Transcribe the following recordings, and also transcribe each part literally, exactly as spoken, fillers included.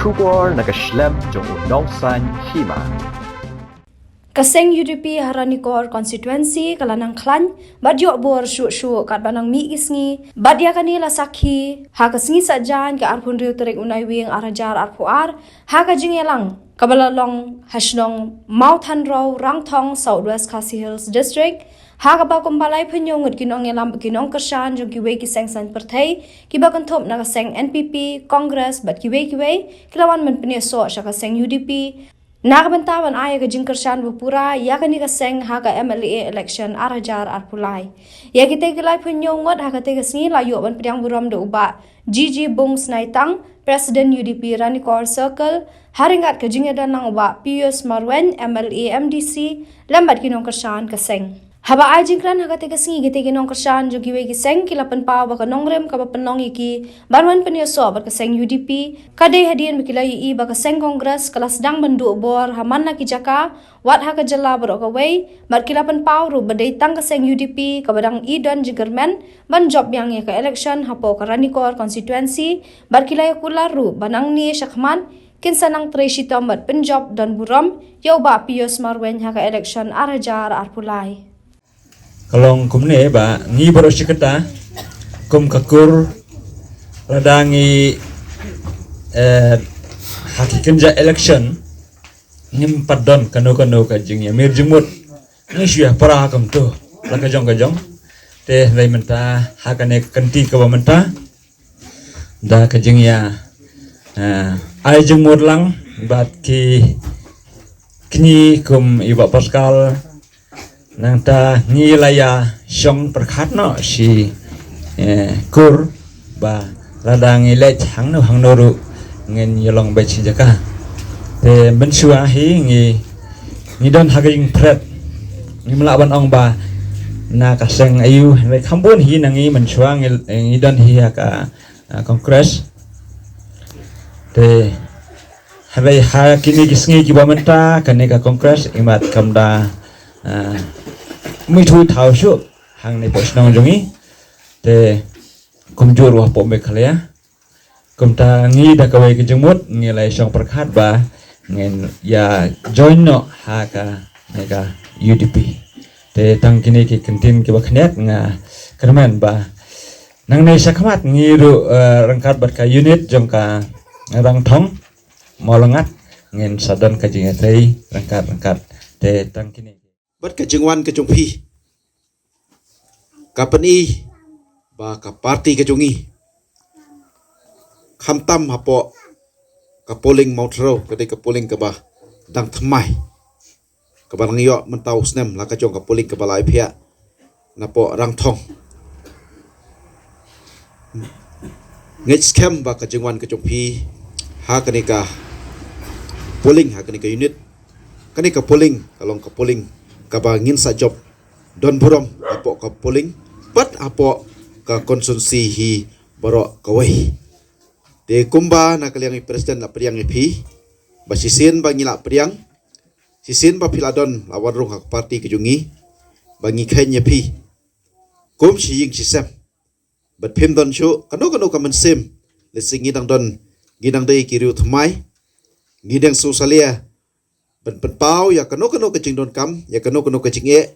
Khubor na ka shlem jong u nongsan hima. Ka seng U D P ha Ranikor constituency ka la nang khlaiñ bad ïoh bor shuh shuh katba nang mih ki sngi, bad ïa kane la sakhi ha ka sngi Saitjaiñ ka arphew hynriew tarik u Naiwieng ar hajar arphew ar, ha ka jingïalang kaba la long ha shnong Mawthanrew, Rangthong, South West Khasi Hills District, ha kaba kumba laiphew hynñiew ngut ki nongïalam, ki nongkyrshan jong kiwei ki seng saiñ pyrthei kiba kynthup na ka seng N P P, Congress bad kiwei kiwei ki la wan ban pynïasoh sha ka seng U D P na ka bynta ban ai ka jingkyrshan ba pura ïa kane ka seng ha ka M L A election ar hajar arphew lai. Ïa kitei ki laiphew hynñiew ngut ha katei ka sngi la ïoh ban pdiang burom da u Bah G G Bung Snaitang, President U D P Ranikor Circle, ha ryngkat ka jingïadon lang u Bah Pius Marwein, M L A M D C, lem bad ki nongkyrshan ka seng. Haba ai jingkren ha katei ka sngi, kitei ki nongkyrshan jong kiwei ki seng ki la pynpaw ba ka nongrim kaba pynlong ïa ki ban wan pynïasoh bad ka seng U D P ka dei hadien ba ki la ïohi ba ka seng Congress ka la sdang ban duh bor ha man la ki jaka, wat ha ka jylla baroh kawei, bad ki la pynpaw ruh ba dei tang ka seng U D P kaba dang i don jingkyrmen ban jop biang ïa ka election hapoh ka Ranikor constituency, bad ki la ïa kular ruh ba nangne shakhmat kin sa nang trei shitom bad pynjop don burom ïa u Bah Pius Marwein ha ka election ar hajar arphew lai. Ka long kumne ba ngi baroh shi katta kum ka kur, lada ngi, eh, ha ki kynja election ngim pat don kano kano ka jingïamir jingmut, ngi shu ïa para kumto la ka jong ka jong. Te hynrei mynta ha kane ka kynti kaba mynta da ka jingïa, eh, ai jingmut lang bad ki kñi kum i Bah Pascal, nangta ngi la ïa shong pyrkhat noh shi, eh, kur ba lada ngi leit hangno hangno ruh ngin ïalong beit shi jaka. Te mynshuwa hi ngi, ngi don ha ka jingthret, ngim lah ban ong ba na ka seng aïu, hynrei kham bun hi na ngi mynshuwa ngi, ngi don hi ha ka, ah, Congress. Te hynrei ha kine ki sngi kiba mynta kane ka Congress imat kam da, ah, mih thaw shuh hangne hapoh shnong jong ngi. Te kumjuh ruh hapoh Meghalaya. Kumta ngi da kawei ka jingmut ngi la ïa shong pyrkhat ba ngin ïa join noh ha kane ka U D P. Te tang kine ki kyntien kiba khyndiat nga kyrmen ba nangne shakhmat ngi ruh, eh, ryngkat bad ka unit jong ka Rangthong Mawlyngngat ngin sa don ka jingïatrei ryngkat ryngkat. Te tang kine. Bad ka jingwan ka jong phi ka pyni ba ka party ka jong ngi, khamtam hapoh ka polling Mawthanrew, ka dei ka polling kaba dang thymmai, kaba dang ïoh mynta u snem, la ka jong ka polling kaba la ïaphiah napoh Rangthong. Ngeit skhem ba ka jingwan ka jong phi ha kane ka polling, ha kane ka unit, kane ka polling ka long ka polling kaba ngin sa jop don burom hapoh ka polling bad hapoh ka constituency hi baroh kawei. Te kumba na ka liang i president la pdiang ïa phi ba shisien ba ngi la pdiang, shisien ba phi la don la wan rung ha ka party ka jong ngi, ba ngi kheiñ ïa phi kum shi ïing shi sem. Bad phim don shuh kano kano ka mynsiem, lehse ngi dang don, ngi dang dei ki riew thymmai, ngi dang sngewsalia ban pynpaw ïa kano kano ka jingdonkam, ïa kano kano ka jingeh,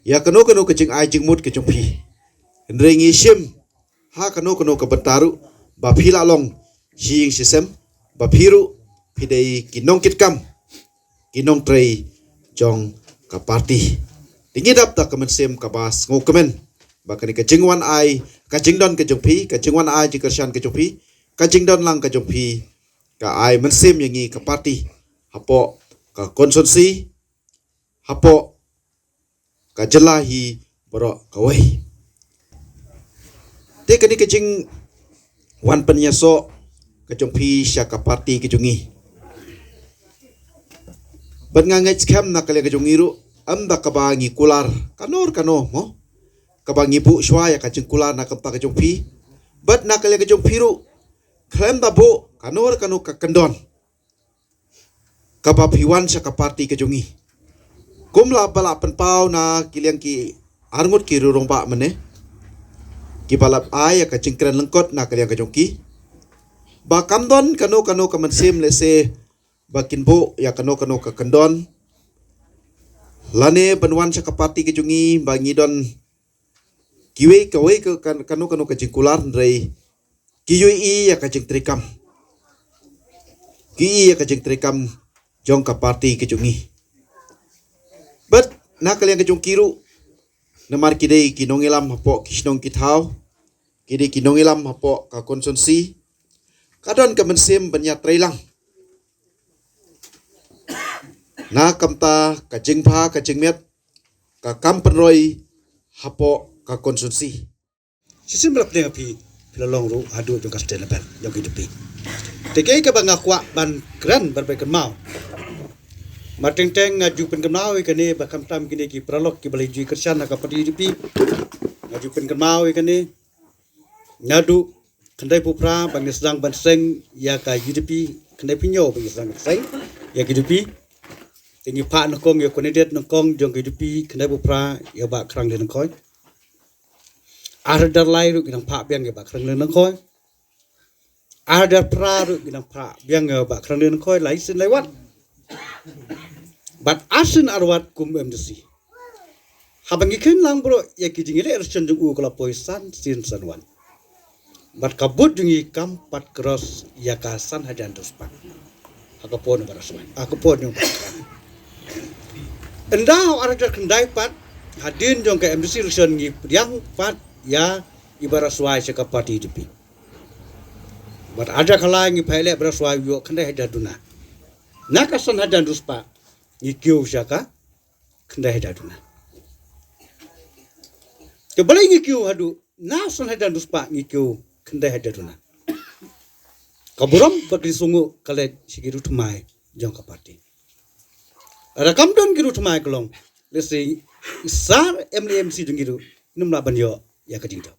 ïa kano kano ka jingai jingmut ka jong phi. Hynrei ngi shim ha kano kano ka bynta ruh ba phi la long shi ïing shi sem, ba phi ruh phi dei ki nongkitkam, ki nongtrei jong ka party. Te ngi dap da ka mynsiem kaba sngewkmen ba kane ka jingwan ai, ka jingdon ka jong phi, ka jingwan ai jingkyrshan ka jong phi, ka jingdon lang ka jong phi, ka ai mynsiem ïa ngi ka party hapoh ka constituency, hapoh ka jylla hi baroh kawei. Te kane ka jingwan pynïasoh ka jong phi sha ka party ka jong ngi, bad nga ngeit skhem na ka liang ka jong ngi ruh, em da kaba ngi kular kano re kano mo, kaba ngi buh shuwa ïa ka jingkular na ka bynta ka jong phi, bad na ka liang ka jong phi ruh khlem da buh kano re kano ka kyndon, kaba phi wan sha ka party ka jong ngi. Kumba la ba la pynpaw na ki liang ki arngut ki riew rangbah mynne, kiba la ai ïa ka jingkren lyngkot na ka liang ka jong ki, ba kam don kano kano ka mynsiem lehse ba kin buh ïa kano kano ka kyndon lane ban wan sha ka party ka jong ngi ba ngi don kiwei kawei ka, ka, kano kano ka jingkular, hynrei ki ïohi ïa ka jingtrei kam. Ki ïohi ïa ka jingtrei kam jong ka party ka jong ngi. Bad na ka liang ka jong ki ruh, namar ki dei ki nongïalam hapoh ki shnong ki thaw, ki dei ki nongïalam hapoh ka constituency, ka don ka mynsiem ban ïatreilang na ka bynta ka jingbha ka jingmiat, ka kam pynroi hapoh ka constituency. Shisien ba la pdiang phi, phi la long ruh haduh jong ka state level jong ka UDP. Te kaei kaba nga kwah ban kren, ban pynkyndit, mar teng teng nga ju pynkyndit ïa kane ba khamtam kine ki paralok kiba la ju kyrshan ha ka party UDP. Nga ju pynkyndit ïa kane, naduh khyndaiphew phra ba ngi sdang ban seng ïa ka UDP, khyndaiphew hynñiew ba ngi sdang ban seng ïa ka UDP. Te ngi phah nyngkong ïa u candidate nyngkong jong ka UDP khyndaiphew phra, ïa u Bah Kranglien Lyngkhoi. Ar hajar lai ruh ngi nang phah biang ïa u Bah Kranglien Lyngkhoi. Ar hajar phra ruh ngi nang phah biang ïa u Bah Kranglien Lyngkhoi, lai sien lai wat. Bad ar sien ar wat kum MDC. Haba ngi kheiñ lang baroh ïa ki jingïaleh election jong u, ka la poi san sien san wan. Bad ka vote jong ngi kam pat cross ïa ka san hajar hynriew spah. Ha ka por u Bah Raswai, ha ka por u Bah Raswai. Ynda ha u ar hajar khyndai pat, hadien jong ka MDC election, ngi pdiang pat ïa i Bah Raswai sha ka party UDP. Bad ar hajar khatlai ngi phah ïaleh Bah Raswai, u ïoh khyndai hajar duna. Na ka san hajar hynriew spah ngi kiew sha ka khyndai hajar duna. Te balei ngi kiew haduh na san hajar hynriew spah, ngi kiew khyndai hajar duna? Ka burom bad ka jingsngewnguh ka leit sha ki riewthymmai jong ka party. Lada kam don ki riewthymmai, ka long lehse i sar MLA MDC jong ngi ruh ngim lah ban ïoh ïa ka jingdon.